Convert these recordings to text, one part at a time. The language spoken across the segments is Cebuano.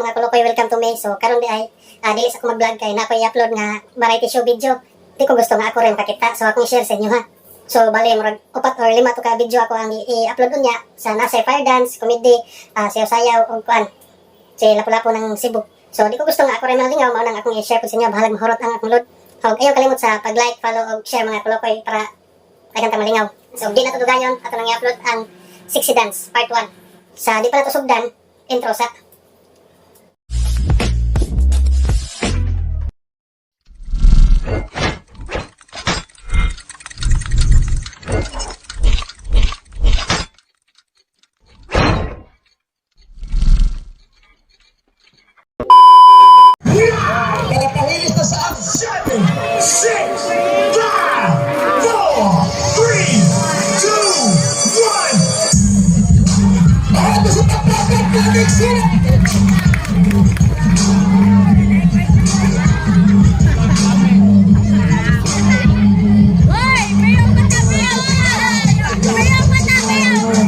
Mga kulokoy, welcome to me. So karon di ay dili sa ko mag-vlog kay na ako i-upload nga variety show video. Di ko gusto nga ako rin makita. So akong i-share sa inyo ha. So bali murag upat or lima to ka video ako ang i-upload unya sa nasa fire dance, comedy, sayaw-sayaw ug kuan. Si Lapu-Lapu ng Cebu. So di ko gusto nga ako rin malingaw, mao nang akong i-share po sa inyo, bahalag mahurot ang akong load. Og ayaw kalimot sa pag-like, follow ug share, mga kulokoy, para daghan ta malingaw. So di na to dugayon, ato nang i-upload ang Sexy Dance Part 1. Sa di pa na to sugdan, intro sa. Palapahilis na sa 7, 6, 5, 4, 3, 2, 1. Ano sa tapakan natin sila? Hoy! Mayaw pa ta, mayaw! Mayaw pa ta, mayaw!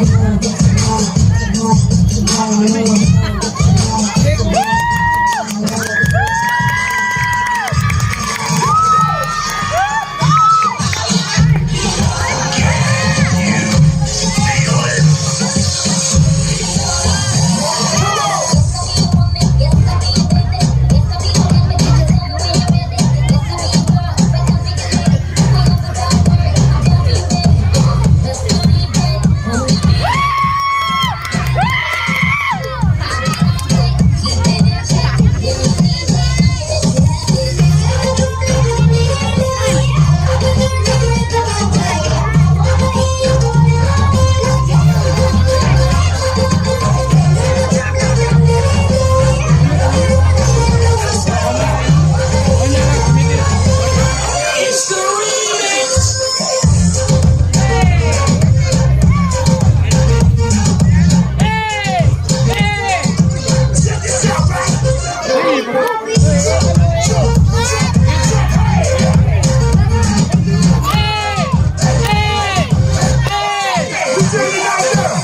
It's the remix! Check this out, right? We did it out there.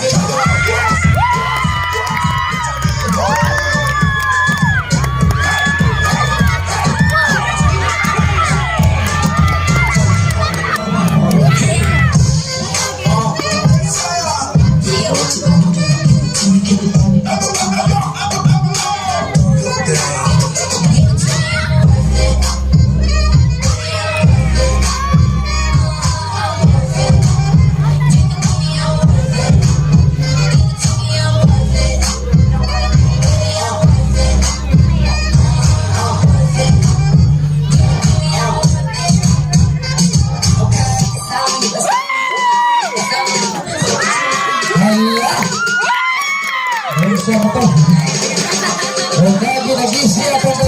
Hala! Ay, siya mo to. Okay, ginagisi ako ko.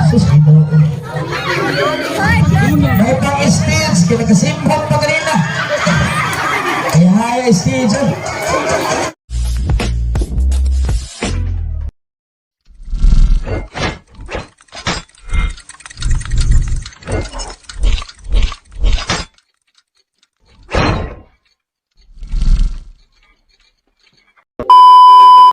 Sus, Ginoo. May pang-stage, kinakasimba.